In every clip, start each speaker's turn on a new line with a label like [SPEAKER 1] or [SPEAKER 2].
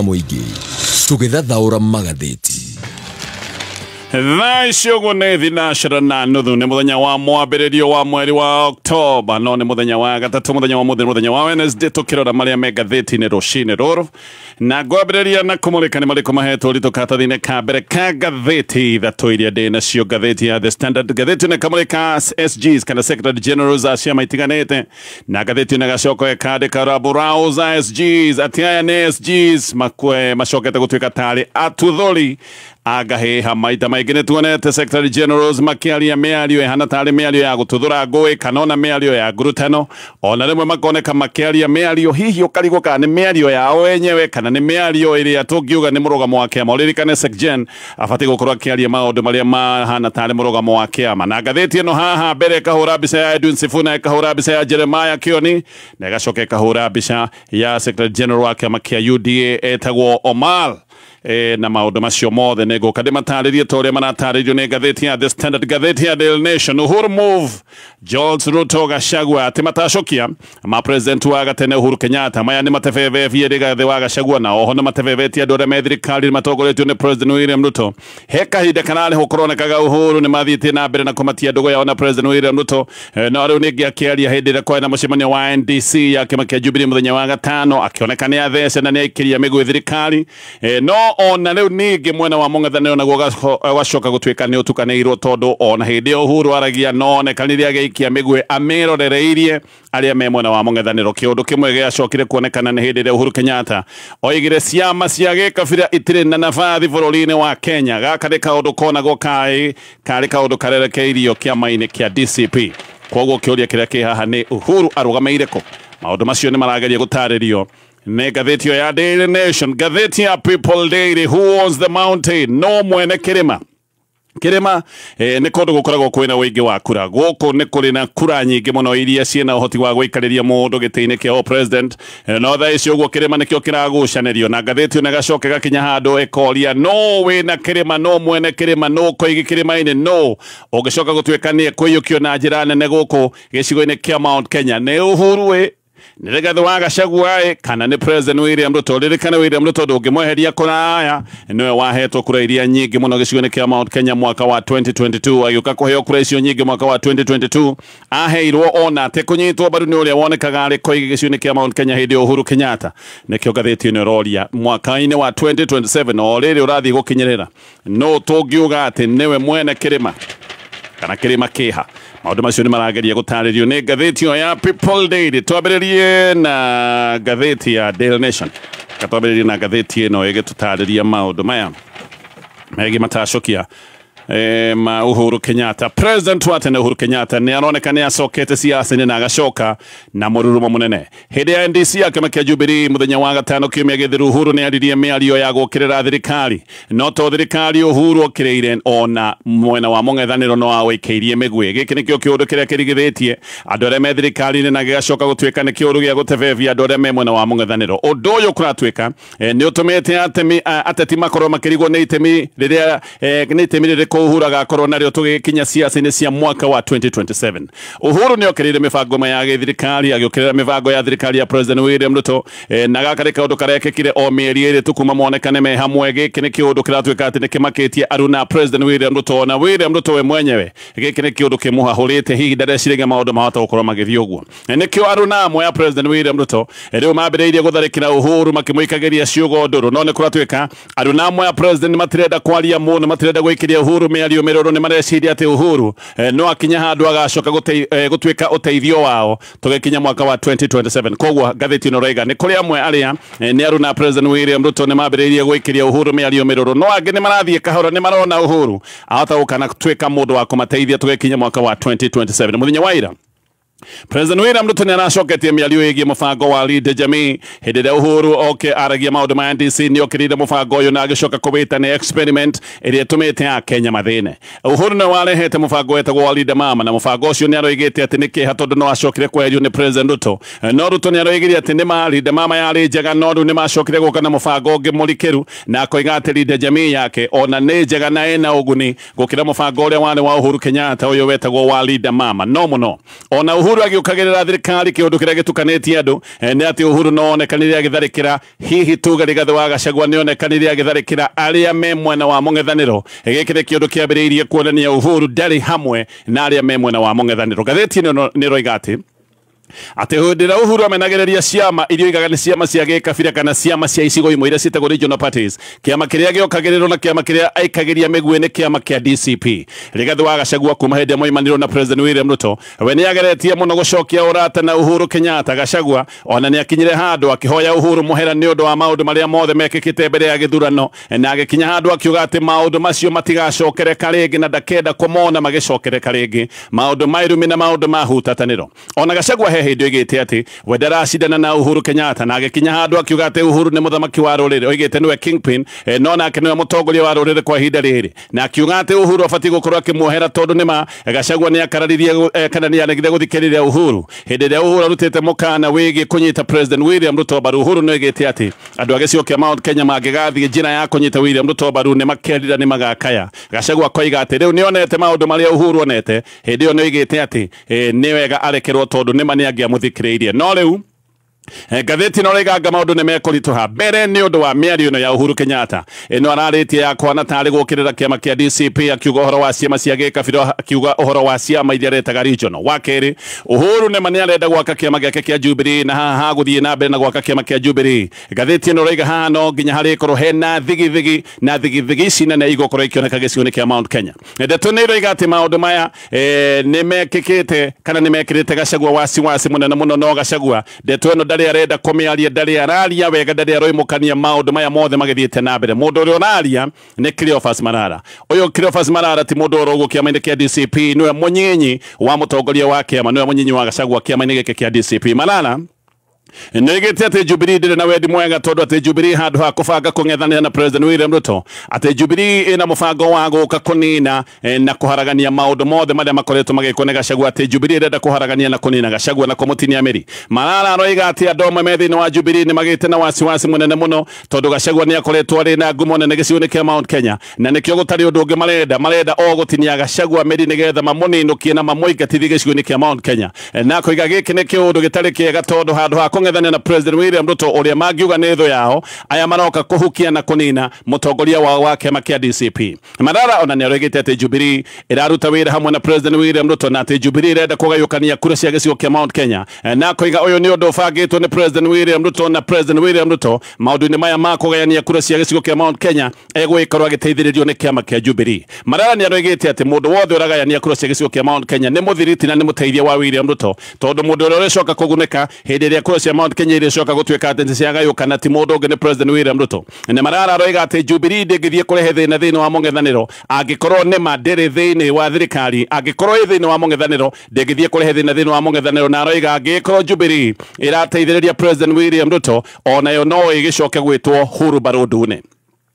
[SPEAKER 1] Mũingĩ tũgĩthathaũra magathĩti.
[SPEAKER 2] Thaa ici ũguo nĩ thinacera na nuthu, nĩ mũthenya wa mwambĩrĩrio wa mweri wa Oktoba, no nĩ mũthenya wa gatatũ, mũthenya wa mũthĩ, mũthenya wa Wednesday, tũkĩrora marĩa me ngathĩti-inĩ rũcinĩ rũrũ, na ngwambĩrĩria na kũmũrĩka nĩ marĩkũ mahetwo ũritũ karatathi-inĩ ka mbere ka ngathĩti ithatũ iria ndĩ nacio. Ngathĩti ya The Standard, ngathĩti ĩno ĩkamũrĩka SGs kana Secretary Generals a ciama itiganĩte, na ngathĩti ĩno ĩgacoka ĩkandĩka raburau za SGs, atĩ aya nĩ SGs makwe macokete gũtuĩka tarĩ atuthũri angahĩha. Maita maingĩ nĩ tuonete Secretary Generals makĩaria mĩario ĩhana tarĩ mĩario ya gũtuthũra ngũĩ kana ona mĩario ya ngurutano, ona rĩmwe makoneka makĩaria mĩario hihi ũkarigwo kana nĩ mĩario yao wenyewe kana nĩ mĩario ĩrĩa tũngiuga nĩ mũrũgamo wa kĩama. Ũririkane SecGen abatiĩ gũkorwo akĩaria maũndũ marĩa mahana tarĩ mũrũgamo wa kĩama. Na ngathĩti ĩno haha mbere ĩkahũra mbica ya Edwin Sifuna, ĩkahũra mbica ya Jeremiah Kioni, na ĩgacoka ĩkahũra mbica ya Secretary General wa kĩama kĩa UDA etagwo Omal. Na maũndũ macio mothe nĩ ngũka ndĩmatarĩrie ta ũrĩa maratarĩrio nĩ ngathĩti ya The Standard. Ngathĩti ya Daily Nation, Uhuru move George Ruto Gachagua, atĩ matacũkia ma president wa gatene Uhuru Kenyatta maya nĩ matebebebie Rigathĩ wa Gachagua, na oho nĩ matebebetie andũ arĩa me thirikari matongoretio nĩ President William Ruto. He kahinda kararĩ ho kũronekaga Uhuru nĩ mathiĩte na mbere na kũmatia ndũgũ yao na President William Ruto, no rĩu nĩngĩ akĩaria hĩndĩ ĩrĩa kwarĩ na mũcemanio wa NDC ya kĩama kĩa Jubilee mũthenya wa gatano, akĩoneka nĩ athece na nĩ aikĩria mĩgwĩ thirikari. No ona rĩu ningĩ mwena wa mũng'ethanĩro naguo ũgacoka gũtuĩka nĩ ũtukanĩirwo, tondũ ona hĩndĩ ĩyo Uhuru aragia no onekanire agĩikia mĩgwĩ amĩrorereirie arĩa me mwena wa mũng'ethanĩro. Kĩũndũ kĩmwe gĩacokire kuonekana nĩ hĩndĩ ĩrĩa Uhuru Kenyatta oigire ciama cia gĩkabira itirĩ na nabathi bũrũri-inĩ wa Kenya. Gaka nĩ kaũndũ konagwo kaĩ karĩ kaũndũ karerekeirio kĩama-inĩ kĩa DCP. Koguo kĩũria kĩrĩa kĩ haha nĩ Uhuru arũgamĩire kũ? Maũndũ macio nĩ marageria gũtarĩrio nĩ ngathĩti ĩyo ya Daily Nation. Ngathĩti ya People Daily, who owns the mountain? No mwene kĩrĩma. Kĩrĩma nĩ kũndũ gũkoragwo kwĩna ũingĩ wa kura. Gũkũ nĩ kũrĩ na kura nyingĩ mũno iria ciĩna ũhoti wa gũikarĩria mũndũ gĩtĩ-inĩ kĩa president. No thaa ici ũguo kĩrĩma nĩkĩo kĩragucanĩrio, na ngathĩti ĩno ĩgacoka ĩgakinya handũ ĩkoria no wĩna kĩrĩma, no mwene kĩrĩma, no koigi kĩrĩma-inĩ, no ũngĩcoka gũtuĩka nĩ ekũiyũkio na njĩra nene gũkũ gĩcigo-inĩ kĩa Mount Kenya nĩ Uhuru ĩ, nĩ Rigathĩ wa Gachagua ĩ, kana nĩ President William Ruto. Ririkane William Ruto ndũngĩmweheria kũraya, nĩwe wahetwo kura iria nyingĩ mũno gĩcigo-inĩ kĩa Mount Kenya mwaka wa 2022. Agĩũka kũheo kura icio nyingĩ mwaka wa 2022, aheirwo ona atekũnyitwo mbaru nĩ ũrĩa wonekaga arĩ koigi gĩcigo-inĩ kĩa Mount Kenya hĩndĩ ya Uhuru Kenyatta. Nĩkĩo ngathĩti ĩno ĩroria mwaka-inĩ wa 2027 o rĩrĩ ũrathiĩ gũkinyĩrĩra, no tũngiuga atĩ nĩwe mwene kĩrĩma kana kĩrĩma kĩha? Maũndũ macio nĩ marageria gũtarĩrio nĩ ngathĩti ĩyo ya People Daily. Twambĩrĩrie na ngathĩti ya Daily Nation, katwambĩrĩrie na ngathĩti ĩno ĩgĩtũtarĩria maũndũ maya megiĩ matacũkia ma Uhuru Kenyatta. President wa tene Uhuru Kenyatta nĩ aroneka nĩ acokete siasa-inĩ na agacoka na mũrurumo mũnene. Hĩndĩ ya NDC ya kĩama kĩa Jubilee mũthenya wa gatano kiumia gĩthiru, Uhuru nĩ aririe mĩario ya gũkĩrĩra thirikari. No to thirikari Uhuru okĩrĩire, ona mwena wa mũng'ethanĩro no awĩkĩirie mĩgwĩ. Gĩkĩ nĩkĩo kĩũndũ kĩrĩa kĩrigithĩtie andũ arĩa me thirikari-inĩ na gĩgacoka gũtuĩka nĩ kĩũndũ gĩa gũtebebia andũ arĩa me mwena wa mũng'ethanĩro. Ũndũ ũyũ kũratuĩka nĩ ũtũmĩte ateti makorwo makĩrigwo nĩ itemi rĩrĩa nĩ itemi rĩrĩkũ Uhuru agakorwo narĩo tũgĩkinya siasa-inĩ cia mwaka wa 2027. Uhuru nĩ okĩrĩire mĩbango ĩmwe ya gĩthirikari, agĩũkĩrĩra mĩbango ya thirikari ya President William Ruto, na gaka nĩ kaũndũ karekĩkire o mĩeri 2 tu kuma monekane me hamwe. Gĩkĩ nĩ kĩũndũ kĩratuĩka atĩ nĩ kĩmakĩtie aruna President William Ruto na William Ruto we mwenyewe. Gĩkĩ nĩ kĩũndũ kĩmũhahũrĩte, hihi ndareciria maũndũ mahota gũkorwo magĩthiĩ ũguo. Nĩkĩo aruna amwe a President William Ruto rĩu mambĩrĩirie gũtharĩkĩra Uhuru makĩmũikagĩria ciugo ndũrũ. No nĩ kũratuĩka aruna amwe a President matirenda kwaria mũno, matirenda gwĩkĩria Uhuru mĩario mĩrũrũ, nĩ mareciria atĩ Uhuru no akinya handũ agacoka gũtuĩka ũteithio wao tũgĩkinya mwaka wa 2027. Koguo ngathĩti ĩno raiga nĩ kũrĩ amwe arĩa nĩ aruna President William Ruto nĩ mambĩrĩirie gwĩkĩria Uhuru mĩario mĩrũrũ, no angĩ nĩ marathiĩ kahora, nĩ marona Uhuru ahota gũka na gũtuĩka mũndũ wa kũmateithia tũgĩkinya mwaka wa 2027. Mũthenya wa ira President William Ruto nĩ aracoketie mĩario ĩgiĩ mũbango wa Linda Jamii. Hĩndĩ ĩrĩa Uhuru oke aragia maũndũ ma NDC, nĩ okĩrĩire mũbango ũyũ na agĩcoka kũwĩta nĩ experiment ĩrĩa ĩtũmĩte Akenya mathĩne. Uhuru nĩ warehete mũbango wetagwo wa Linda Mama, na mũbango ũcio nĩ aroigĩte atĩ nĩ kĩeha tondũ no acokire kweherio nĩ President Ruto. No Ruto nĩ aroigire atĩ nĩ ma Linda Mama yarĩ njega, no rĩu nĩ macokire gũka na mũbango ũngĩ mũrikĩru, na akoiga atĩ Linda Jamii yake ona nĩ njega na ĩna ũguni gũkĩra mũbango ũrĩa warĩ wa Uhuru Kenyatta ũyũ wetagwo wa Linda Mama. No mũno ona Uhuru Uhuru agĩũkagĩrĩra thirikari kĩũndũ kĩrĩa gĩtukanĩtie andũ nĩ atĩ Uhuru no onekanire agĩtharĩkĩra hihi tuge Rigathĩ wa Gachagua nĩ onekanire agĩtharĩkĩra arĩa me mwena wa mũng'ethanĩro. Gĩkĩ nĩ kĩũndũ kĩambĩrĩirie kuonania Uhuru ndarĩ hamwe na arĩa me mwena wa mũng'ethanĩro. Ngathĩti ĩno nĩ ĩroiga atĩ hĩndĩ ĩrĩa Uhuru amenagĩrĩria ciama iria oigaga nĩ ciama cia gĩkabira kana ciama cia icigo imwe iria ciĩtagwo regional parties, kĩama kĩrĩa gĩokagĩrĩrwo na kĩama kĩrĩa aikagĩria mĩguĩ nĩ kĩama kĩa DCP. Rigathĩ wa Gachagua kuma hĩndĩ moimanĩrwo na President William Ruto, we nĩ ageretie mũno gũcokia ũrata na Uhuru Kenyatta. Gachagua ona nĩ akinyire handũ akĩhoya Uhuru mũhera nĩ ũndũ wa maũndũ marĩa mothe mekĩkĩte mbere ya gĩthurano, na agĩkinya handũ akiuga atĩ maũndũ macio matigacokereka rĩngĩ na ndakenda kũmona magĩcokereka rĩngĩ, maũndũ ma irumi na maũndũ ma hutatanĩro. Ona Gachagua he hĩndĩ oigĩte atĩ we ndaracindana na Uhuru Kenyatta, na agĩkinya handũ akiuga atĩ Uhuru nĩ mũthamaki wa rũrĩrĩ, oigĩte nĩwe kingpin, no nake nĩwe mũtongoria wa rũrĩrĩ kwa ihinda rĩrĩ, na akiuga atĩ Uhuru abatiĩ gũkorwo akĩmuohera tondũ nĩma Gachagua nĩ akararirie kana nĩ aregire gũthikĩrĩria Uhuru hĩndĩ ĩrĩa Uhuru arutĩte mũkana wĩgiĩ kũnyita President William Ruto mbaru. Uhuru nĩ oigĩte atĩ andũ a gĩcigo kĩa Mount Kenya mangĩgathiĩ njĩra ya kũnyita William Ruto mbaru nĩ makerira nĩ magakaya. Gachagua akoiga atĩ rĩu nĩ onete maũndũ marĩa Uhuru onete, hĩndĩ ĩyo nĩ oigĩte atĩ nĩ wega arekerwo tondũ nĩma nĩ angĩamũthikĩrĩirie. No rĩu ngathĩti no rĩganga maũndũ nĩ mekũritũha mbere nĩ ũndũ wa mĩario ĩno ya Uhuru Kenyatta ĩno ararĩtie ya kwana tarĩ gũkĩrĩra kĩama kĩa DCP, akiuga ũhoro wa ciama cia gĩkabira, akiuga ũhoro wa ciama iria aretaga regional. Wa kerĩ, Uhuru nĩma nĩ arenda gwaka kĩama gĩake kĩa Jubilee na haha hagũthiĩ na mbere na gwaka kĩama kĩa Jubilee. Ngathĩti ĩno raiga haha no nginya harĩkorwo hena thigithigi na thigithigi ici nene igũkorwo ikĩoneka gĩcigo-inĩ kĩa Mount Kenya. Ndeto nĩ iroiga atĩ maũndũ maya nĩ mekĩkĩte kana nĩ mekĩrĩte Gachagua wasiwasi mũnene mũno, no Gachagua ndeto ĩno ndarĩ arenda kũmĩaria, ndarĩ araria wega, ndarĩ aroimũkania maũndũ maya mothe magĩthiĩte na mbere. Mũndũ ũrĩa ũraria nĩ Cleophas Malala. Ũyũ Cleophas Malala ti mũndũ ũrogwo kĩama-inĩ kĩa DCP, nĩwe mũnyinyi wa mũtongoria wa kĩama, nĩwe mũnyinyi wa Gachagua kĩama-inĩ gĩkĩ kĩa DCP. Malala nĩoigĩte atĩ Jubilee ndĩrĩ na wendi mwega tondũ atĩ Jubilee handũ ha kũbanga kũng'ethanĩra na President William Ruto, atĩ Jubilee ĩna mũbango wa gũka kũnina na kũharagania maũndũ mothe marĩa makoretwo magĩkwo nĩ Gachagua, atĩ Jubilee ĩrenda kũharagania na kũnina Gachagua na kũmũtinia mĩri. Malala aroiga atĩ andũ amwe me thĩinĩ wa Jubilee nĩ magĩte na wasiwasi mũnene mũno tondũ Gachagua nĩ akoretwo arĩ na ngumo nene gĩcigo-inĩ kĩa Mount Kenya, na nĩkĩo gũtarĩ ũndũ ũngĩ marenda o gũtinia Gachagua mĩri nĩgetha mamũninũkie na mamũingatithie gĩcigo-inĩ kĩa Mount Kenya. Na akoiga gĩkĩ nĩ kĩũndũ gĩtarĩ kĩega tondũ handũ ha kũng'ethanĩra na President William Ruto ũrĩa mangiuga nĩ thũ yao, aya maroka kũhukia na kũnina mũtongoria wao wa kĩama kĩa DCP. Malala ona nĩ aroigĩte atĩ Jubilee ĩraruta wĩra hamwe na President William Ruto na atĩ Jubilee ĩrenda kũgayũkania kura cia gĩcigo kĩa Mount Kenya, na akoiga ũyũ nĩ ũndũ ũbangĩtwo nĩ President William Ruto na President William Ruto maũndũ-inĩ maya ma kũgayania kura cia gĩcigo kĩa Mount Kenya egũgĩkorwo agĩteithĩrĩrio nĩ kĩama kĩa Jubilee. Malala nĩ aroigĩte atĩ mũndũ wothe ũragayania kura cia gĩcigo kĩa Mount Kenya nĩ mũthiriti na nĩ mũteithia wa William Ruto, tondũ mũndũ ũrĩa ũrĩcoka kũgunĩka hĩndĩ ĩrĩa kura cia Mount Kenya irĩcoka gũtuĩka atĩ nĩ ciagayũkana ti mũndũ ũngĩ nĩ President William Ruto. Na Malala aroiga atĩ Jubilee ndĩngĩthiĩ kũrehe thĩna thĩinĩ wa mũng'ethanĩro angĩkorwo nĩma ndĩrĩ thĩinĩ wa thirikari, angĩkorwo ĩ thĩinĩ wa mũng'ethanĩro ndĩngĩthiĩ kũrehe thĩna thĩinĩ wa mũng'ethanĩro. Na aroiga angĩkorwo Jubilee ĩrateithĩrĩria President William Ruto onayo no ĩgĩcoke gwĩtwo hurumbarũ ndune.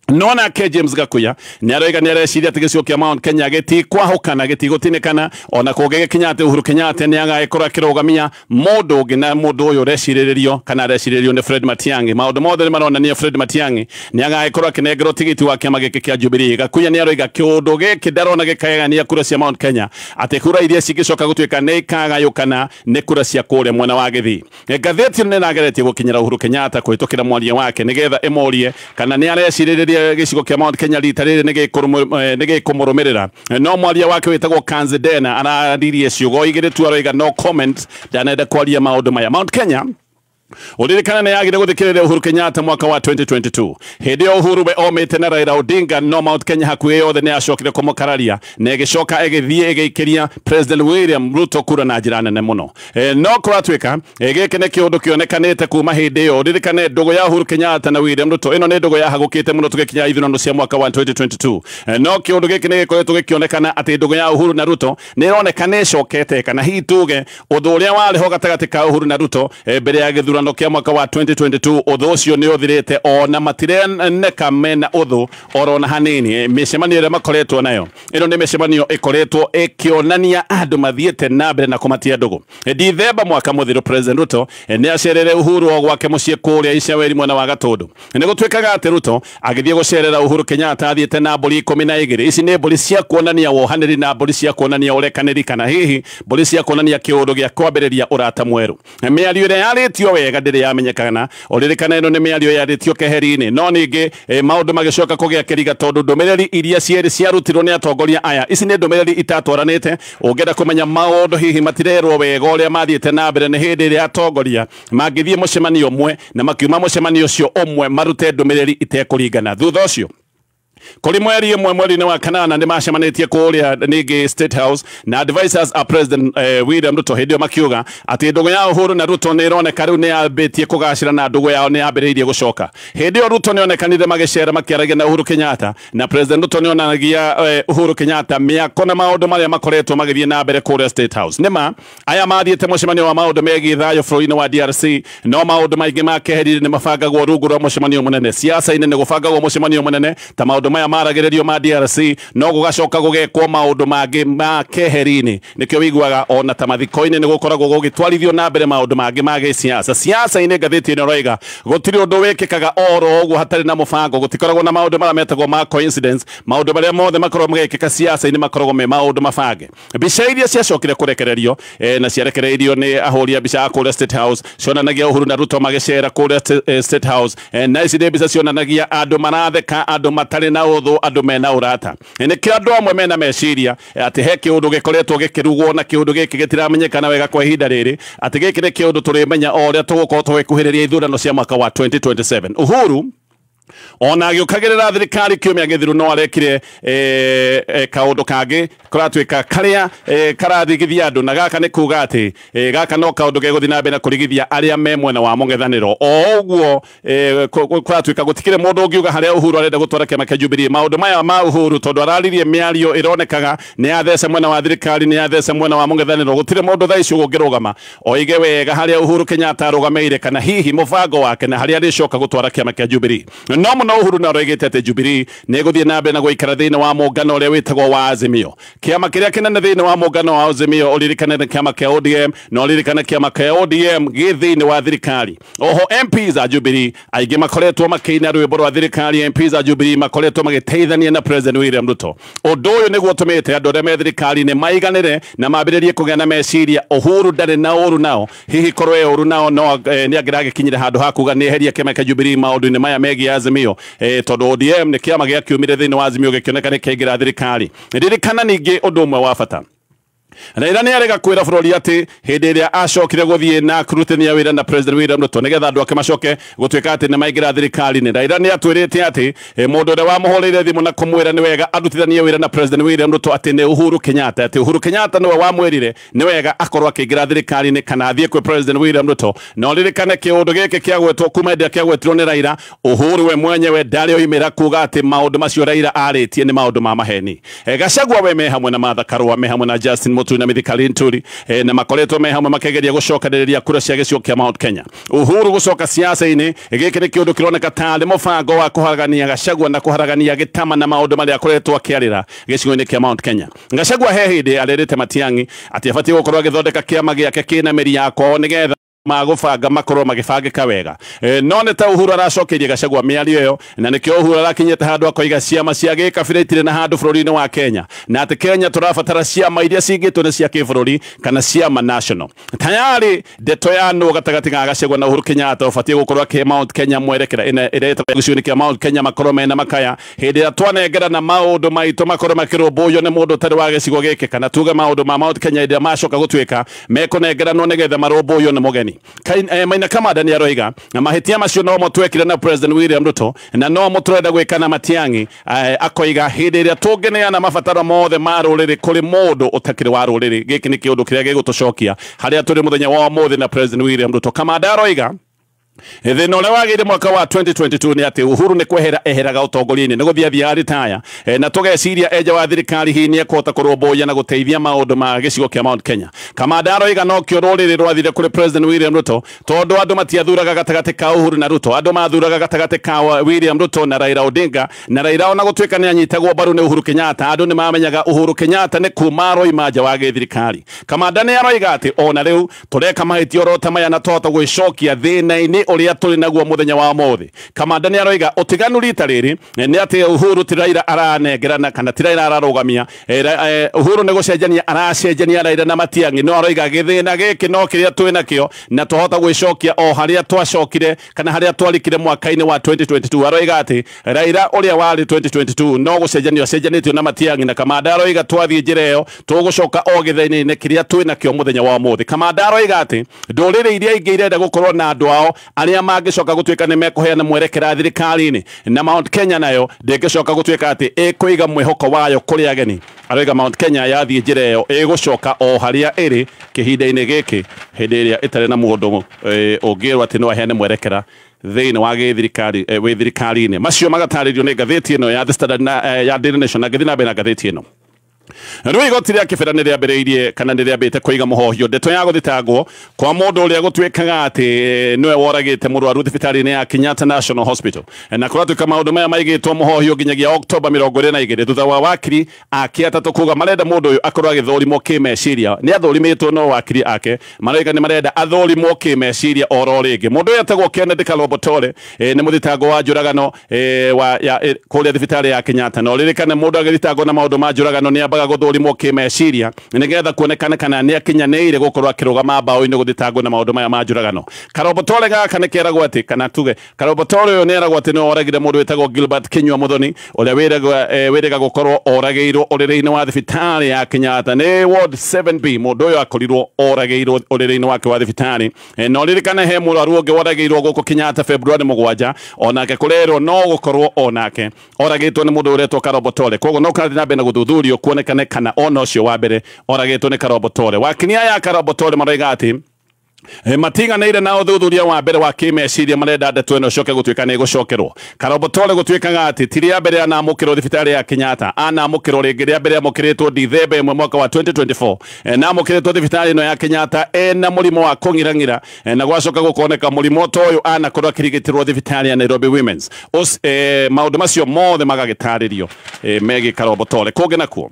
[SPEAKER 2] No nake James Gakuya nĩ aroiga nĩ areciria atĩ gĩcigo kĩa Mount Kenya gĩtikwahũkana, gĩtigũtinĩkana ona kũngĩgĩkinya atĩ Uhuru Kenyatta nĩ agagĩkorwo akĩrũgamia mũndũ ũngĩ, na mũndũ ũyũ ũrecirĩrĩrio kana arecirĩrĩrio nĩ Fred Matiang'i. Maũndũ mothe nĩ maronania Fred Matiang'i nĩ agagĩkorwo akĩnengerwo tigiti wa kĩama gĩkĩ kĩa Jubilee. Gakuya nĩ aroiga kĩũndũ gĩkĩ ndarona gĩkagayania kura cia Mount Kenya, atĩ kura iria cingĩcoka gũtuĩka nĩ ikagayũkana nĩ kura cia kũrĩa mwena wa Gĩthii. Ngathĩti ĩno nĩ ĩrageretie gũkinyĩra Uhuru Kenyatta kũhĩtũkĩra mwaria wake nĩgetha ĩmũrie kana nĩ arecirĩrĩria gĩcigo kĩa Mount Kenya rita rĩrĩ nĩ gĩkũmũrũmĩrĩra. No mwaria wake wĩtagwo Kanzi Dena araririe ciugo igĩrĩ tu, aroiga no comment, ndanenda kwaria maũndũ maya. Mount Kenya ũririkana nĩ yagire gũthikĩrĩria Uhuru Kenyatta mwaka wa 2022. Hĩndĩ ĩyo Uhuru we omĩte na Raila Odinga, no Mount Kenya hakuhĩ yothe nĩ yacokire kũmũkararia na ĩgĩcoka ĩgĩthiĩ ĩgĩikĩria President William Ruto kura na njĩra nene mũno. No kũratuĩka gĩkĩ nĩ kĩũndũ kĩonekanĩte kuma hĩndĩ ĩyo. Ũririkane ndũgũ ya Uhuru Kenyatta na William Ruto ĩno nĩ ndũgũ yahagũkĩte mũno tũgĩkinya ithurano cia mwaka wa 2022. No kĩũndũ gĩkĩ nĩ gĩkoretwo gĩkĩonekana atĩ ndũgũ ya Uhuru na Ruto nĩ ĩroneka nĩ ĩcokete, kana hihi tuge ũndũ ũrĩa warĩ ho gatagatĩ ka Uhuru na Ruto mbere ya gĩthurano gĩthurano kĩa mwaka wa 2022 ũthũ ũcio nĩ ũthirĩte ona matireneka mena ũthũ orona hanini. Mĩcemanio ĩrĩa makoretwo nayo ĩno nĩ mĩcemanio ĩkoretwo ĩkĩonania andũ mathiĩte na mbere na kũmatia ndũgũ. Dithemba mwaka mũthiru President Ruto nĩ acerere Uhuru o gwake mũciĩ kũrĩa Icaweri mwena wa Gatũndũ. Nĩ gũtuĩkaga atĩ Ruto agĩthiĩ gũcerera Uhuru Kenyatta athiĩte na mbũri 12. Ici nĩ mbũri cia kuonania wohanĩri na mbũri cia kuonania ũrekanĩri kana hihi mbũri cia kuonania kĩũndũ gĩa kwambĩrĩria ũrata mwerũ. Mĩario ĩrĩa yarĩtio wega ndĩrĩ yamenyekana, ũririkana ĩno nĩ mĩario yarĩtio keheri-inĩ, no ningĩ maũndũ magĩcoka kũgĩa kĩriga tondũ ndũmĩrĩri iria cierĩ ciarutirwo nĩ atongoria aya ici nĩ ndũmĩrĩri itatwaranĩte. Ũngĩenda kũmenya maũndũ hihi matirerwo wega ũrĩa mathiĩte na mbere nĩ hĩndĩ ĩrĩa atongoria mangĩthiĩ mũcemanio ũmwe na makiuma mũcemanio ũcio ũmwe marute ndũmĩrĩri itekũringana. Thutha ũcio kũrĩ mweri ĩmwe mweri-inĩ wa kanana nĩ macemanĩtie kũrĩa ningĩ State House na advisors a President William Ruto hĩndĩ ĩyo makiuga atĩ ndũgũ ya Uhuru na Ruto nĩ ĩroneka rĩu nĩ yambĩtie kũgacĩra na ndũgũ yao nĩ yambĩrĩirie gũcoka. Hĩndĩ ĩyo Ruto nĩ onekanire magĩcera makĩaragia na Uhuru Kenyatta na President Ruto nĩ onanagia Uhuru Kenyatta mĩako na maũndũ marĩa makoretwo magĩthiĩ na mbere kũrĩa State House. Nĩma aya mathiĩte mũcemanio wa maũndũ megiĩ thayũ bũrũri-inĩ wa DRC, no maũndũ maingĩ ma keheri-inĩ nĩ mabangagwo rungu rwa mũcemanio mũnene. Siasa-inĩ nĩ gũbangagwo mũcemanio mũnene ta maũndũ maya maragĩrĩrio ma DRC, no gũgacoka gũgekwo maũndũ mangĩ ma keheri-inĩ. Nĩkĩo wiguaga ona ta mathiko-inĩ nĩ gũkoragwo gũgĩtwarithio na mbere maũndũ mangĩ ma gĩsiasa. Siasa-inĩ ngathĩti ĩno ĩroiga gũtirĩ ũndũ wĩkĩkaga oro ũguo hatarĩ na mũbango, gũtikoragwo na maũndũ marĩa metagwo ma coincidence. Maũndũ marĩa mothe makoragwo magĩkĩka siasa-inĩ makoragwo me maũndũ mabange. Mbica iria ciacokire kũrekererio na ciarekereirio nĩ ahũri a mbica a kũrĩa State House cionanagia Uhuru na Ruto magĩcera kũrĩa State House, na ici nĩ mbica cionanagia andũ maratheka, andũ matarĩ na ũthũ, andũ mena ũrata. Nĩkĩo andũ amwe mena meciria atĩ he kĩũndũ gĩkoretwo gĩkĩrugwo na kĩũndũ gĩkĩ gĩtiramenyekana wega kwa ihinda rĩrĩ, atĩ gĩkĩ nĩ kĩũndũ tũrĩmenya o ũrĩa tũgũkorwo tũgĩkuhĩrĩria ithurano cia mwaka wa 2027. Uhuru ona agĩũkagĩrĩra thirikari kiumia gĩthiru no arekire kaũndũ kangĩ kũratuĩka karĩa karathigithia andũ, na gaka nĩ kuga atĩ gaka no kaũndũ gegũthiĩ na mbere na kũrigithia arĩa me mwena wa mũng'ethanĩro. O ũguo kũratuĩka gũtikĩrĩ mũndũ ũngiuga harĩa Uhuru arenda gũtwara kĩama kĩa Jubilee. Maũndũ maya ma Uhuru tondũ araririe mĩario ĩronekaga nĩ yathece mwena wa thirikari, nĩ yathece mwena wa mũng'ethanĩro, gũtirĩ mũndũ thaa ici ũngĩrũgama oige wega harĩa Uhuru Kenyatta arũgamĩire kana hihi mũbango wake na harĩa arĩcoka gũtwara kĩama kĩa Jubilee. No mũno Uhuru nĩ aroigĩte atĩ Jubilee nĩ ĩgũthiĩ na mbere na gũikara thĩinĩ wa mũngano ũrĩa wĩtagwo wa Azimio. Kĩama kĩrĩa kĩnene thĩinĩ wa mũngano wa Azimio ũririkane nĩ kĩama kĩa ODM, na ũririkane kĩama kĩa ODM gĩ thĩinĩ wa thirikari. Oho MPs a Jubilee aingĩ makoretwo makĩina rwĩmbo rwa thirikari, MPs a Jubilee makoretwo magĩteithania na President William Ruto. Ũndũ ũyũ nĩguo ũtũmĩte andũ arĩa me thirikari-inĩ maiganĩre na mambĩrĩrie kũgĩa na meciria Uhuru ndarĩ na ũru nao, hihi korwo e ũru nao no nĩ angĩragĩkinyire handũ ha kuga nĩ eheria kĩama kĩa Jubilee maũndũ-inĩ maya megiĩ Azimio, tondũ ODM nĩ kĩama gĩakiumire thĩinĩ wa Azimio gĩkĩoneka nĩ kĩaingĩra thirikari. Ririkana ningĩ ũndũ ũmwe wa bata, Raila nĩ arega kwĩra bũrũri atĩ hĩndĩ ĩrĩa acokire gũthiĩ na kũrutithania wĩra na President William Ruto nĩgetha andũ ake macoke gũtuĩka atĩ nĩ maingĩra thirikari-inĩ. Raila nĩ atwĩrĩte atĩ mũndũ ũrĩa wamũhũrĩire thimũ na kũmwĩra nĩ wega arutithanie wĩra na President William Ruto atĩ nĩ Uhuru Kenyatta, atĩ Uhuru Kenyatta nĩwe wamwĩrire nĩ wega akorwo akĩingĩra thirikari-inĩ kana athiĩ kwĩ President William Ruto. Na ũririkane kĩũndũ gĩkĩ kĩagwetwo kuma hĩndĩ ĩrĩa kĩagwetirwo nĩ Raila, Uhuru we mwenyewe ndarĩ oimĩra kuga atĩ maũndũ macio Raila arĩtie nĩ maũndũ ma maheni. Gachagua we me hamwe na Martha Karua, me hamwe na Justin Muturi na Mithika Linturi, na makoretwo me hamwe makegeria gũcokanĩrĩria kura cia gĩcigo kĩa Mount Kenya. Uhuru gũcoka siasa-inĩ gĩkĩ nĩ kĩũndũ kĩroneka tarĩ mũbango wa kũharagania Gachagua na kũharagania gĩtama na maũndũ marĩa akoretwo akĩarĩra gĩcigo-inĩ kĩa Mount Kenya. Gachagua he hĩndĩ arerĩte Matiang'i atĩ abatiĩ gũkorwo agĩthondeka kĩama gĩake kĩna mĩri ya kwao nĩgetha magũbanga makorwo magĩbangĩka wega. No nĩ ta Uhuru aracokeirie Gachagua mĩario ĩyo, na nĩkĩo Uhuru arakinyĩte handũ akoiga ciama cia gĩkabira itirĩ na handũ bũrũri-inĩ wa Kenya, na atĩ Kenya tũrabatara ciama iria cingĩtwo nĩ cia kĩbũrũri kana ciama national. Tayari ndeto ya nũ gatagatĩ ga Gachagua na Uhuru Kenyatta ũbatiĩ gũkorwo akĩhe Mount Kenya mwerekera ĩrĩa ĩtagwo gĩcigo-inĩ kĩa Mount Kenya makorwo mena makaya hĩndĩ ĩrĩa twanengerana maũndũ maitũ makorwo makĩrũmbũiyo nĩ mũndũ ũtarĩ wa gĩcigo gĩkĩ, kana tuge maũndũ ma Mount Kenya hĩndĩ ĩrĩa macoka gũtuĩka mekũnengeranwo nĩgetha marũmbũiyo nĩ mũgeni. Maina Kamanda nĩ aroiga na mahĩtia macio no mo twekire na President William Ruto na no mo tũrenda gwĩka na Matiang'i. Akoiga hĩndĩ ĩrĩa tũngĩneana mabataro mothe ma rũrĩrĩ kũrĩ mũndũ ũtakĩrĩ wa rũrĩrĩ, gĩkĩ nĩ kĩũndũ kĩrĩa gĩgũtũcokia harĩa tũrĩ mũthenya wa ũmũthĩ na President William Ruto. Kamanda aroiga Thĩna ũrĩa wagĩire mwaka wa 2022 nĩ atĩ Uhuru nĩ kwehera eheraga ũtongoria-inĩ, nĩ gũthiĩ athiaga ritaya, na tũgeciria enja wa thirikari hihi nĩ ekũhota kũrũmbũiya na gũteithia maũndũ ma gĩcigo kĩa Mount Kenya. Kamanda aroiga nokĩo rũrĩrĩ rwathire kũrĩ President William Ruto, tondũ andũ matiathuraga gatagatĩ ka Uhuru na Ruto, andũ mathuraga gatagatĩ ka William Ruto na Raila Odinga, na Raila ona gũtuĩka nĩ anyitagwo mbaru nĩ Uhuru Kenyatta, andũ nĩ mamenyaga Uhuru Kenyatta nĩ kuma aroima nja wa gĩthirikari. Kamanda nĩ aroiga atĩ ona rĩu tũreka mahĩtia oro ta maya na twahota gwĩcokia thĩna-inĩ ũrĩa tũrĩ naguo mũthenya wa ũmũthĩ. Kamanda nĩ aroiga ũtiganu rita rĩrĩ nĩ atĩ Uhuru ti Raila aranengerana kana ti Raila ararũgamia, Uhuru nĩ gũcenjania aracenjania Raila na Matiang'i, no aroiga gĩthĩna gĩkĩ no kĩrĩa twĩ nakĩo na twahota gwĩcokia o harĩa twacokire kana harĩa twarikire mwaka-inĩ wa 2022. Aroiga atĩ Raila ũrĩa warĩ 2022 no gũcenjanio acenjanĩtio na Matiang'i, na Kamanda aroiga twathiĩ njĩra ĩyo tũgũcoka o gĩthĩna-inĩ kĩrĩa twĩ nakĩo mũthenya wa ũmũthĩ. Kamanda aroiga atĩ ndũrĩrĩ iria ingĩ irenda gũkorwo na andũ ao arĩa mangĩcoka gũtuĩka nĩ mekũheana mwerekera thirikari-inĩ, na Mount Kenya nayo ndĩngĩcoka gũtuĩka atĩ ĩkũiga mwĩhoko wayo kũrĩ ageni. Aroiga Mount Kenya yathiĩ njĩra ĩyo ĩgũcoka o harĩa ĩrĩ kĩhinda-inĩ gĩkĩ, hĩndĩ ĩrĩa ĩtarĩ na mũndũ ũngĩrwo atĩ no aheane mwerekera thĩinĩ wa gĩthirikari wĩ thirikari-inĩ. Macio magatarĩrio nĩ ngathĩti ĩno ya The Standard na ya Daily Nation, na ngĩthiĩ na mbere na ngathĩti ĩno. Rĩu igoti rĩa kĩbera nĩ rĩambĩrĩirie kana nĩ rĩambĩte kũiga mũhohio ndeto ya gũthitangwo kwa mũndũ ũrĩa gũtuĩkaga atĩ nĩwe woragĩte mũrwaru thibitarĩ-inĩ ya Kenyatta National Hospital, na kũratuĩka maũndũ maya maigĩtwo mũhohio nginyagia Oktoba 22 thutha wa wakiri ake atatũ kuga marenda mũndũ ũyũ akorwo agĩthũrimwo kĩmeciria. Nĩ athũrimĩtwo no wakiri ake maroiga nĩ marenda athũrimwo kĩmeciria oro rĩngĩ. Mũndũ ũyũ etagwo Kennedy Kalobotore, nĩ mũthitango wa njũragano kũrĩa thibitarĩ ya Kenyatta, na ũririkane mũndũ agĩthitangwo na maũndũ ma njũragano nĩ ambaga gũthũrimwo kĩmeciria nĩgetha kuonekane kana nĩ akinyanĩire gũkorwo akĩrũgama mbaũ-inĩ gũthitangwo na maũndũ maya ma njũragano. Karobotore gaka nĩ keragwo atĩ kana tuge Karobotore ũyũ nĩ eragwo atĩ nĩwe oragire mũndũ wĩtagwo Gilbert Kinyua Muthoni ũrĩa wĩrĩga gũkorwo oragĩirwo ũrĩrĩ-inĩ wa thibitarĩ ya Kenyatta nĩ Ward 7B. Mũndũ ũyũ akorirwo oragĩirwo ũrĩrĩ-inĩ wake wa thibitarĩ, na ũririkane he mũrwaru ũngĩ woragĩirwo gũkũ Kenyatta February 7, onake kũrerwo no gũkorwo onake oragĩtwo nĩ mũndũ ũretwo Karobotore. Koguo no kũrathiĩ na mbere na gũthuthurio kuonekane kana ona ũcio wa mbere oragĩtwo nĩ Karobotore. Wakinia ya Karobotore maroiga atĩ matiganĩire na ũthuthuria wa mbere wa kĩmeciria, marenda ndeto ĩno ĩcoke gũtuĩka nĩ ĩgũcokerwo. Karobotore gũtuĩkaga atĩ ti rĩa mbere anamũkĩrwo thibitarĩ ya Kenyatta, anamũkĩrwo rĩngĩ rĩa mbere amũkĩrĩtwo Dithemba 1 mwaka wa 2024, na amũkĩrĩtwo thibitarĩ ĩno ya Kenyatta ena mũrimũ wa kũng'irang'ira, na gwacoka gũkoneka mũrimũ ta ũyũ anakorwo akĩrigitĩrwo thibitarĩ ya Nairobi Women's. Maũndũ macio mothe magagĩtarĩrio megiĩ Karobotore. Kũngĩ nakuo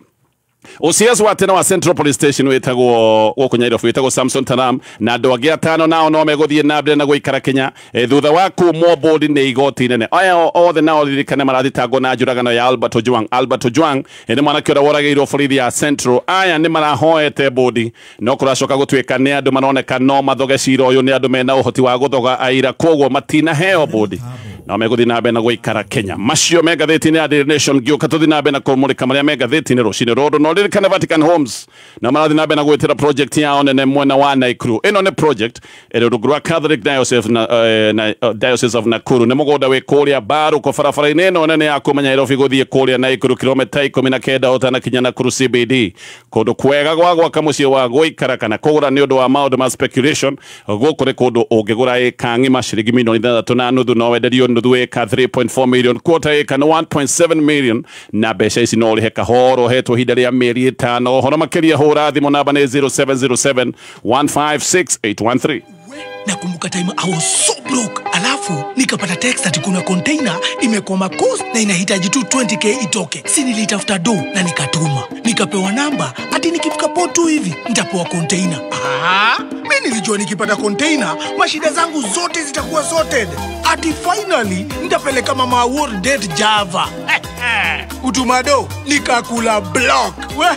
[SPEAKER 2] OCS wa tene wa Central Police Station wĩtagwo gũkũ Nairobi wĩtagwo Samson Taram na andũ angĩ atano nao no megũthiĩ na mbere na gũikara Kenya thutha wa kumwo bodi nĩ igoti nene. Aya othe nao ririkane marathitangwo na njũragano ya Albert Ojwang. Albert Ojwang nĩ mwanake ũrĩa woragĩirwo borithi ya Central. Aya nĩ marahoete bodi no kũracoka gũtuĩka nĩ andũ maroneka no mathoge cira ũyũ, nĩ andũ mena ũhoti wa gũthoga aira, koguo matinaheo bodi no megũthiĩ na mbere na gũikara Kenya. Macio me ngathĩti-inĩ ya Daily Nation. Ngĩũka tũthiĩ na mbere na kũmũrĩka marĩa me ngathĩti-inĩ rũcinĩ rũrũ. No ririkane Vatican Homes na marathiĩ na mbere na gwĩtĩra project yao nene mwena wa Nakuru. Ĩno nĩ project ĩrĩ rungu rwa Catholic Diocese na Diocese of Nakuru. Nĩ mũgũnda wĩ kũrĩa Mbaruko barabara-inĩ ĩno nene ya kuma Nairobi gũthiĩ kũrĩa Nakuru kilomita 19 ũtanakinya Nakuru CBD. Kũndũ kwega gwa gwaka mũciĩ wa gũikara kana kũgũra nĩ ũndũ wa maũndũ ma speculation. Gũkũ nĩ kũndũ ũngĩgũra ĩka ng'ima ciringi milioni 6.5, no wenderio nuthu ĩka 3.4 million, quarter ĩka nĩ 1.7 million, na mbeca ici no ũrĩhe kahoro ũhetwo ihinda rĩa mĩeri 5. Ũhoro makĩria hũra thimũ namba nĩ 0707 156 813.
[SPEAKER 3] Nakumbuka time I was so broke, alafu nikapata text ati kuna container imekwama coast na inahitaji tu 20k itoke. Si nilitafuta do na nikatuma, nikapewa namba ati nikifika port tu hivi nitapewa container. Mimi nilijua nikipata container mashida zangu zote zitakuwa sorted, ati finally nitapeleka mama world date Java. Utumado nikakula block. We,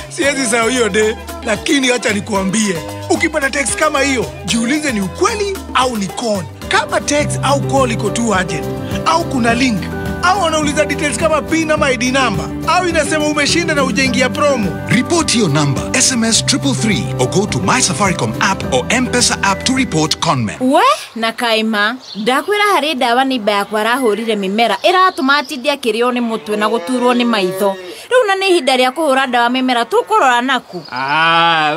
[SPEAKER 3] siwezi sahau hiyo day, lakini acha nikuambie, ukipata text kama hiyo jiulize ni ukweli au ni con. Kama text au call iko too urgent, au kuna link, au wanauliza details kama PIN ama ID number, au inasema umeshinda na hujaingia promo,
[SPEAKER 4] report your number, SMS 333 or go to My Safaricom app or M-Pesa app to report conmen.
[SPEAKER 5] We na kaima ndakwira hari ndawa ni yakwa arahũrire mĩmera ĩratũma atinde akĩrĩo nĩ mũtwe na gũturwo nĩ maitho. Rĩu na nĩ ihinda rĩa kũhũra ndawa mĩmera tũkũrora naku.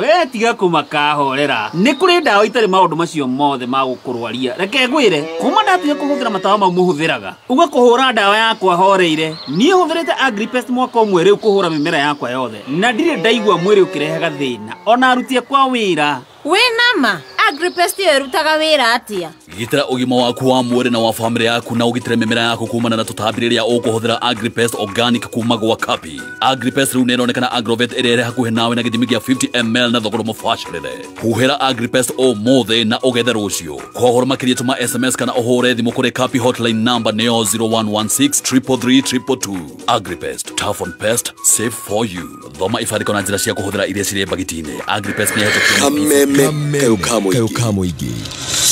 [SPEAKER 6] We tiga kũmakahorera. Nĩ kũrĩ ndawa itarĩ maũndũ macio mothe ma gũkũrwaria. Reke ngwĩre, kuma ndatiga kũhũthĩra matawa mau mũhũthĩraga, uga kũhũra ndawa yakwa horeire. Niĩ hũthĩrĩte Agripest mwaka ũmwe rĩu kũhũra mĩmera yakwa yothe, na ndirĩ ndaigua mwĩrĩ ũkĩrehaga thĩna ona aruti akwa wĩra.
[SPEAKER 5] Wĩ nama Agripest ĩyo ĩrutaga wĩra atĩa?
[SPEAKER 7] Gitĩra ũgima waku wa mwĩrĩ na wa famĩlĩ yaku na ũgitĩre mĩmera yaku kumana na tũtambi rĩrĩa ũkũhũthĩra Agripest organic kuma gwa Kapi. Agripest rĩu nĩĩronekana Agrovet ĩrĩa ĩrĩ hakuhĩ nawe na gĩthimi kĩa 50 ml na thogora mũbacĩrĩre. Huhĩra Agripest ũmũthĩ na ũgethe rũciũ. Kwa ũhoro makĩria tũma SMS kana ũhũre thimũ kũrĩ Kapi hotline number nĩyo 0116 333 222. Agripest, tough on pest, safe for you. Thoma ibandĩko na njĩra cia kũhũthĩra iria cirĩ mbagiti-inĩ. Agripest nĩ ĩhetũkĩtio
[SPEAKER 1] Kameme kayũ ka mũingĩ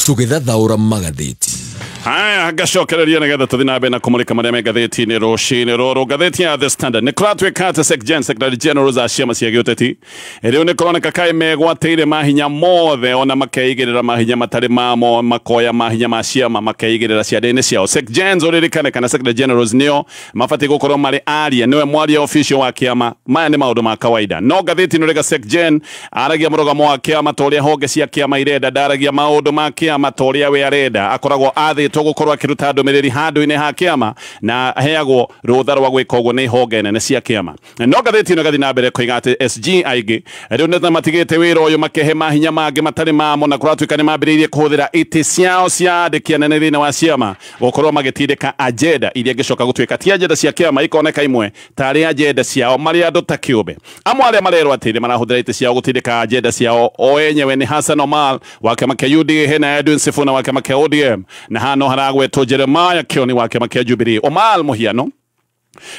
[SPEAKER 1] tũgĩthathaũra magathĩti.
[SPEAKER 2] Haya, ngacokereria nĩgetha tũthiĩ na mbere na kũmũrĩka marĩa me ngathĩti-inĩ rũcinĩ rũrũ. Ngathĩti ya The Standard nĩ kũratuĩka atĩ Secgen Secretary General za ciama cia gĩũteti rĩu nĩ kũroneka kaĩ megwatĩire mahinya mothe ona makeigĩrĩra mahinya matarĩ mamo, makoya mahinya ma ciama makeigĩrĩra ciande-inĩ ciao. Secgens ũririkane kana Secretary Generals nĩo mabatiĩ gũkorwo marĩ aria, nĩwe mwaria official wa kĩama. Maya nĩ maũndũ ma kawaida, no ngathĩti ĩno rĩga Secgen aragia mũrũgamo wa kĩama ta ũrĩa honge cia kĩama irenda, ndaragia maũndũ ma kĩama ta ũrĩa we arenda. Akoragwo athĩtwo gũkorwo akĩruta ndũmĩrĩri handũ-inĩ ha kĩama na aheagwo rũtha rwa gwĩka ũguo nĩ honge nene cia kĩama. No ngathĩti ĩno ĩgathiĩ na mbere koiga atĩ SG aingĩ rĩu nĩ matigĩte wĩra ũyũ makehe mahinya mangĩ matarĩ mamo, na kũratuĩka nĩ mambĩrĩirie kũhũthĩra itĩ ciao cia andĩki anene thĩinĩ wa ciama gũkorwo magĩtindĩka agenda iria ingĩcoka gũtuĩka ti agenda cia kĩama, ikoneka imwe tarĩ agenda ciao marĩ andũ ta kĩũmbe. Amwe arĩa marerwo atĩ nĩ marahũthĩra itĩ ciao gũtindĩka agenda ciao o enyewe nĩ Hassan Omar wa kĩama kĩa UDA, hena Edwin Sifuna wa kĩama kĩa ODM, na hano haragwetwo Jeremiah Kioni wa kĩama kĩa Jubilee. Omar mũhiano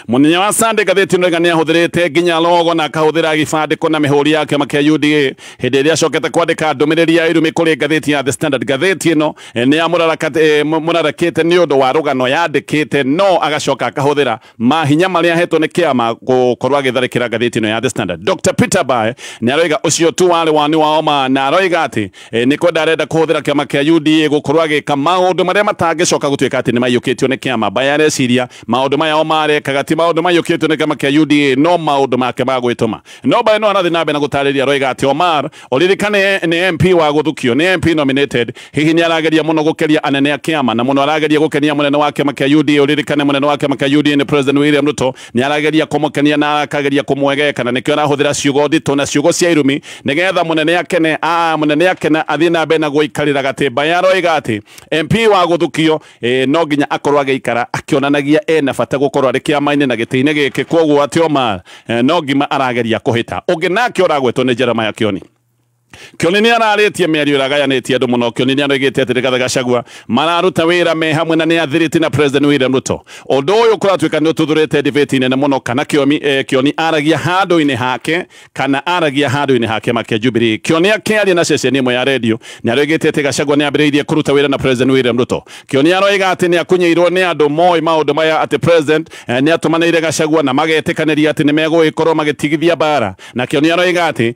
[SPEAKER 2] Mũnene wa Sunday ngathĩti ĩno nĩ ahũthĩrĩte nginya logo na akahũthĩra gĩbandĩko na mĩhũri ya kĩama kĩa UDA hĩndĩ ĩrĩa acokete kwandĩka ndũmĩrĩri ya irumi kũrĩ ngathĩti ya The Standard. Ngathĩti ĩno nĩ yamũrarakĩte nĩ ũndũ wa rũgano yandĩkĩte, no agacoka akahũthĩra mahinya marĩa ahetwo nĩ kĩama gũkorwo agĩtharĩkĩra ngathĩti ĩno ya The Standard. Dr. Peter Bae nĩ aroiga ũcio tu warĩ wani wa Omar, na aroiga atĩ nĩ kwenda arenda kũhũthĩra kĩama kĩa UDA gũkorwo agĩka maũndũ marĩa matangĩcoka gũtuĩka atĩ nĩ maiyũkĩtio nĩ kĩama. Bae areciria maũndũ maya Omar arekaga ti maũndũ maiyũkĩtio nĩ kĩama kĩa UDA, no maũndũ make ma gwĩtũma. No Bae no arathiĩ na mbere na gũtarĩria, aroiga atĩ Omar ũririkane nĩ MP wa gũthukio, nĩ MP nominated, hihi nĩ arageria mũno gũkeria anene a kĩama na mũno arageria gũkenia mũnene wa kĩama kĩa UDA. Ũririkane mũnene wa kĩama kĩa UDA nĩ President William Ruto, nĩ arageria kũmũkenia na akageria kũmwegeka, na nĩkĩo arahũthĩra ciugo nditũ na ciugo cia irumi nĩgetha mũnene akene, mũnene akena athiĩ na mbere na gũikarĩra gatĩ. Bae aroiga atĩ MP wa gũthukio no nginya akorwo agĩikara akĩonanagia ena bata gũkorwo arĩ kĩama-inĩ na gĩtĩ-inĩ gĩkĩ, kwoguo atĩ Omar no ngima arageria kũhĩta. Ũngĩ nake ũragwetwo nĩ Jeremiah Kioni. Kioni nĩ ararĩtie mĩario ĩragayanĩtie andũ mũno. Kioni nĩ aroigĩte atĩ Rigathĩ Gachagua mararuta wĩra me hamwe na nĩ athirĩti na President William Ruto. Ũndũ ũyũ kũratuĩka nĩ ũtuthũrĩte debate nene mũno, kana Kioni aragia handũ-inĩ hake kana aragia handũ-inĩ hake make Jubilee. Kioni akĩaria na ceceni ĩmwe ya redio nĩ aroigĩte atĩ Gachagua nĩ ambĩrĩirie kũruta wĩra na President William Ruto. Kioni aroiga atĩ nĩ akunyĩirwo nĩ andũ moĩ maũndũ maya, atĩ President nĩ atũmanĩire Gachagua na magetĩkanĩria atĩ nĩ megũgĩkorwo magĩtigithia mbara. Na Kioni aroiga atĩ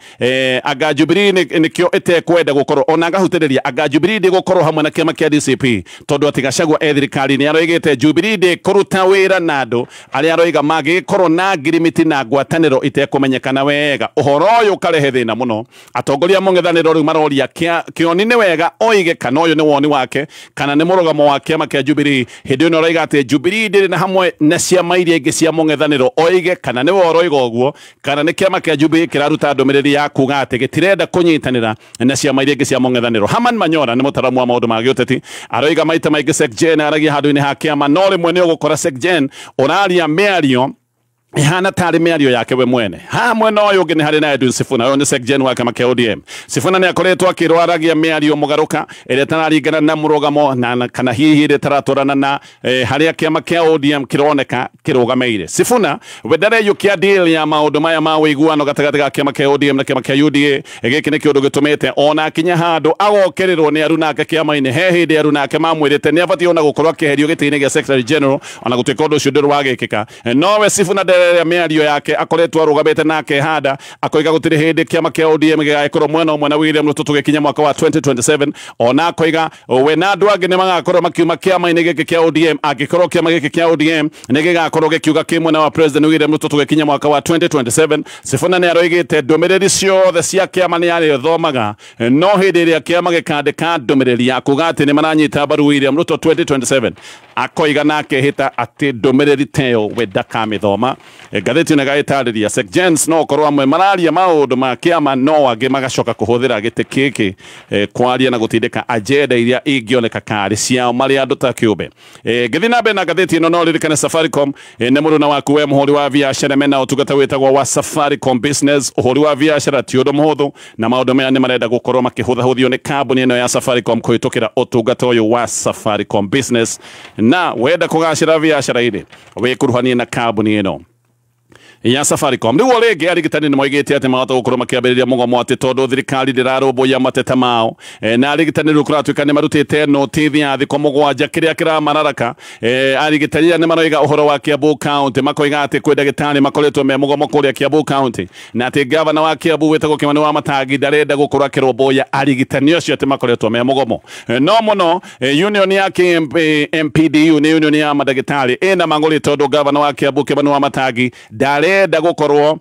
[SPEAKER 2] anga Jubilee nĩkĩo ĩtekwenda gũkorwo ona ngahutĩrĩria anga Jubilee ndĩgũkorwo hamwe na kĩama kĩa DCP tondũ atĩ Gachagua e thirikari-inĩ. Aroigĩte Jubilee ndĩkũruta wĩra na andũ arĩa aroiga mangĩgĩkorwo na ngirimiti na ngwatanĩro itekũmenyekana wega. Ũhoro ũyũ ũkarehe thĩna mũno. Atongoria mũng'ethanĩro rĩu maroria Kioni nĩ wega oige kana ũyũ nĩ woni wake kana nĩ mũrũgamo wa kĩama kĩa Jubilee. Hĩndĩ ĩno aroiga atĩ Jubilee ndĩrĩ na hamwe na ciama iria ingĩ cia mũng'ethanĩro, oige kana nĩwe ũroiga ũguo kana nĩ kĩama kĩa Jubilee kĩraruta ndũmĩrĩri ya kuga atĩ gĩtirenda kũnyitanĩra na ciama iria ingĩ cia mũng'ethanĩro. Haman Manyora nĩ mũtaramu wa maũndũ ma gĩũteti, aroiga maita maingĩ Secgen aragia handũ-inĩ ha kĩama, no rĩmwe nĩ ũgũkora Secgen ũraria mĩario ihana tarĩ mĩario yake we mwene. Haha mwena ũyũ ũngĩ nĩ harĩ na Edwin Sifuna, ũyũ nĩ Secgen wa kĩama kĩa ODM. Sifuna nĩ akoretwo akĩrwo aragia mĩario mũgarũka ĩrĩa ĩtararingana na mũrũgamo na kana hihi ĩrĩa ĩtaratwarana na harĩa kĩama kĩa ODM kĩroneka kĩrũgamĩire. Sifuna we ndareyũkia deal ya maũndũ maya ma ũiguano gatagatĩ ga kĩama kĩa ODM na kĩama kĩa UDA. Gĩkĩ nĩ kĩũndũ gĩtũmĩte ona akinya handũ agokerĩrwo nĩ aruna ake kĩama-inĩ. He hĩndĩ aruna ake mamwĩrĩte nĩ abatiĩ ona gũkorwo akĩeherio gĩtĩ-inĩ gĩa Secretary General, ona gũtuĩka ũndũ ũcio ndũrĩ wagĩkĩka. Nowe Sifuna Ũkĩrora mĩario yake akoretwo arũgamĩte na akehanda akoiga gũtirĩ hĩndĩ kĩama kĩa ODM gĩgagĩkorwo mwena ũmwe na William Ruto tũgĩkinya mwaka wa 2027. Ona akoiga we na andũ angĩ nĩ magakorwo makiuma kĩama-inĩ gĩkĩ kĩa ODM angĩkorwo kĩama gĩkĩ kĩa ODM nĩ gĩgakorwo gĩkiuga kĩ mwena wa President William Ruto tũgĩkinya mwaka wa 2027. Sifuna nĩ aroigĩte ndũmĩrĩri ciothe cia kĩama nĩ arĩthomaga, no hĩndĩ ĩrĩa kĩama gĩkandĩka ndũmĩrĩri ya kuga atĩ nĩ maranyita mbaru William Ruto 2027 akoiga na akehĩta atĩ ndũmĩrĩri teyo we ndakamĩthoma. Ngathĩti ĩno ĩgagĩtarĩria Sec Jens no korwo amwe mararia maũndũ ma kĩama no angĩ magacoka kũhũthĩra gĩtĩ gĩkĩ kwaria na gũtindĩka agenda iria ingĩoneka karĩ ciao marĩ andũ ta kĩũmbe. Ngĩthiĩ na mbere na ngathĩti ĩno no ririkane Safaricom nĩ mũruna waku we mũhũri wa biacara mena ũtungata wĩtagwo wa Safaricom Business. Ũhũri wa biacara ti ũndũ mũhũthũ na maũndũ maya nĩ marenda gũkorwo makĩhũthahũthio nĩ kambuni ĩno ya Safaricom kũhĩtũkĩra ũtungata ũyũ wa Safaricom Business. Na wenda kũgacĩra biacara-inĩ wĩkuruhanie na kambuni ĩno ya Safaricom. Rĩu o rĩngĩ arigitani nĩ moigĩte atĩ mahota gũkorwo makĩambĩrĩria mũgomo atĩ tondũ thirikari ndĩrarũmbũiya mateta mao. Na arigitani rĩu kũratuĩka nĩ marutĩte notithi ya thikũ 7 kĩrĩa kĩramararaka. Arigitani aya nĩ maroiga ũhoro wa Kiambu County, makoiga atĩ kwĩ ndagĩtarĩ makoretwo me mũgomo kũrĩa Kiambu County, na atĩ gavana wa Kiambu wĩtagwo Kimani wa Matangi ndarenda gũkorwo akĩrũmbũiya arigitani acio atĩ makoretwo me mũgomo. No mũno union ya MPDU nĩ union ya mandagĩtarĩ ĩna mang'ũrĩ tondũ gavana wa Kiambu Kimani wa Matangi ndarenda gũkorwo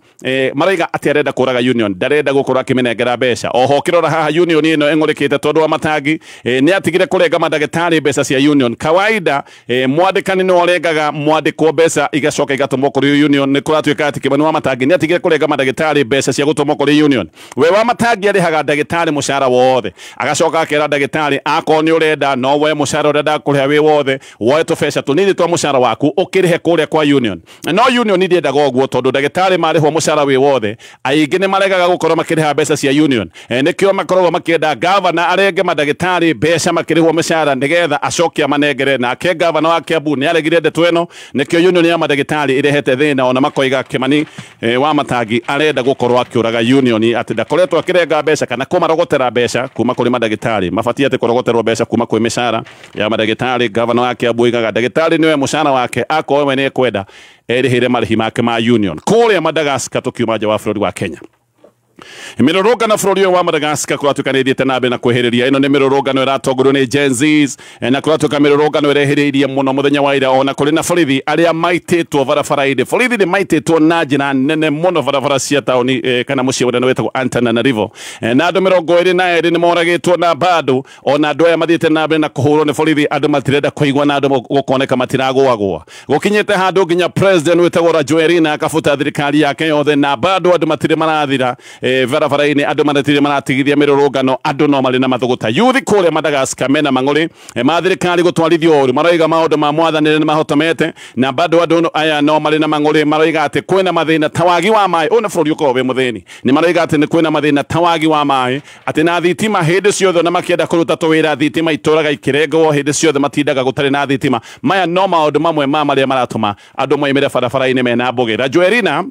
[SPEAKER 2] maraiga atĩ arenda kũraga union, ndarenda gũkorwo akĩmĩnengera mbeca. Oho ũkĩrora haha union ĩno ĩng'ũrĩkĩte tondũ wa Matangi nĩ atigire kũrenga mandagĩtarĩ mbeca cia union. Kawaida mwandĩkani nĩ ũrengaga mwandĩkwo mbeca igacoka igatũmwo kũrĩ union. Nĩ kũratuĩka atĩ Kimani wa Matangi nĩ atigire kũrenga mandagĩtarĩ mbeca cia gũtũmwo kũrĩ union. We wa Matangi arĩhaga ndagĩtarĩ mũcara wothe, agacoka akera ndagĩtarĩ akorwo nĩ ũrenda no we mũcara ũrĩa ndakũrĩha wĩ wothe woe tũbeca tũnini twa mũcara waku ũkĩrĩhe kũrĩa kwa union. No union ndĩendaga ũguo tondũ ndagĩtarĩ marĩhwo mũcara wĩ wothe aingĩ nĩ maregaga gũkorwo makĩrĩha mbeca cia union. Nĩkĩo makoragwo makĩenda gavana arenge mandagĩtarĩ mbeca makĩrĩhwo mĩcara nĩgetha acoke amanengere. Nake gavana wa Kiambu nĩ aregire ndeto ĩno, nĩkĩo union ya mandagĩtarĩ ĩrehete thĩna. Ona makoiga Kimani wa Matangi arenda gũkorwo akĩũraga union atĩ ndakoretwo akĩrenga mbeca kana kũmarogotera mbeca kuma kũrĩ mandagĩtarĩ. Mabatiĩ atĩ kũrogoterwo mbeca kuma kwĩ mĩcara ya mandagĩtarĩ. Gavana wa Kiambu oigaga ndagĩtarĩ nĩwe mũcara wake akorwo we nĩekwenda erĩhĩre marĩhi make ma union. Kũrĩa Madagascar tũkiuma nja wa bũrũri wa Kenya, mĩrũrũngano bũrũri ũyũ wa Madagascar kũratuĩka nĩ ĩthiĩte na mbere na kwĩhĩrĩria. Ĩno nĩ mĩrũrũngano ĩratongorio nĩ Gen Zs na kũratuĩka mĩrũrũngano ĩrehĩrĩirie mũno mũthenya wa ira. Ona kũrĩ na borithi arĩa maitĩtwo barabara-inĩ. Borithi nĩ maitĩtwo na njĩra nene mũno barabara cia taũni kana mũciĩ mũnene wĩtagwo Antananarivo, na andũ 22 nĩ moragĩtwo na bado ona andũ aya mathiĩte na mbere na kũhũrwo nĩ borithi. Andũ matirenda kũigua na andũ gũkoneka matiragũagũa. Gũkinyĩte handũ nginya president wĩtagwo Rajoelina akabuta thirikari yake yothe, na bado andũ matirĩ marathira barabara-inĩ, andũ matirĩ maratigithia mĩrũrũngano, andũ no marĩ na mathũgũta. Yuthi kũrĩa Madagascar mena mang'ũrĩ ma thirikari gũtwarithio ũru, maroiga maũndũ ma mwathanĩre nĩ mahotomete, na bado andũ aya no marĩ na mang'ũrĩ, maroiga atĩ kwĩna mathĩna ta wagi wa maĩ. Ũyũ nĩ bũrũri ũkoragwo wĩ mũthĩni, nĩ maroiga atĩ nĩ kwĩna mathĩna ta wagi wa maĩ, atĩ na thitima hĩndĩ ciothe na makĩenda kũruta tũwĩra thitima itũraga ikĩrengwo hĩndĩ ciothe, matindaga gũtarĩ na thitima. Maya no maũndũ mamwe ma marĩa maratũma andũ moimĩre barabara-inĩ mena mbũgĩ. Rajoelina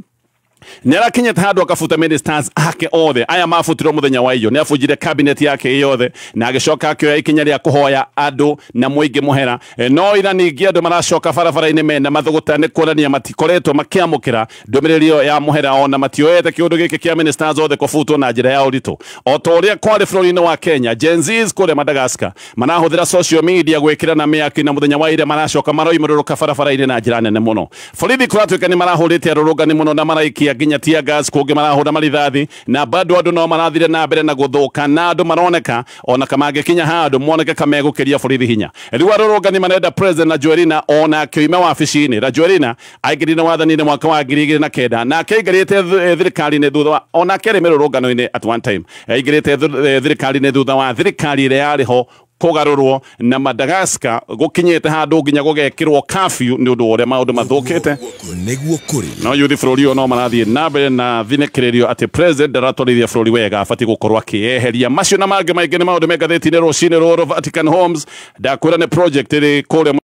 [SPEAKER 2] nĩ arakinyĩte handũ akabuta ministers ake othe aya mabutirwo mũthenya wa iyo. Nĩ abunjire cabinet yake yothe na agĩcoka akĩoya ikinya rĩa kũhoya andũ na mũingĩ mũhera. No ira ningĩ andũ maracoka barabara-inĩ mena mathũgũta nĩ kuonania matikoretwo makĩamũkĩra ndũmĩrĩri ĩyo ya mũhera, ona matioete kĩũndũ gĩkĩ kĩa ministers othe kũbutwo na njĩra ya ũritũ. O ta ũrĩa kwarĩ bũrũri-inĩ wa Kenya, Gen Zs kũrĩa Madagascar marahũthĩra social media gwĩkĩra na mĩaki, na mũthenya wa ira maracoka maroimũrũrũka barabara-inĩ na njĩra nene mũno. Borithi kũratuĩka nĩ marahũrĩte arũrũngani mũno na maraikia nginya tear gas, kũngĩ marahũra marithathi, na bado andũ no marathire na mbere na gũthũka, na andũ maroneka ona kamangĩkinya handũ moneke kamegũkĩria borithi hinya. Rĩu arũrũngani marenda president Rajoelina ona akĩoima wabici-inĩ. Rajoelina aingĩrire wathani-inĩ mwaka wa 2009 na akĩingĩrĩte thirikari-inĩ thutha wa ona akĩarĩ mĩrũrũngano-inĩ at one time, aingĩrĩte thirikari-inĩ thutha wa thirikari ĩrĩa yarĩ ho kũgarũrwo, na Madagascar gũkinyĩte handũ nginya gũgekĩrwo curfew nĩ ũndũ wa ũrĩa maũndũ mathũkĩte.
[SPEAKER 1] Nĩguo kũrĩ
[SPEAKER 2] no yuthi bũrũri ũyũ no marathiĩ na mbere na thinĩkĩrĩrio atĩ president ndaratwarithia bũrũri wega, abatiĩ gũkorwo akĩeheria. Macio na mangĩ maingĩ nĩ maũndũ me ngathĩti-inĩ rũcinĩ rũrũ. Vatican Homes ndakwĩra nĩ project ĩrĩ kũrĩa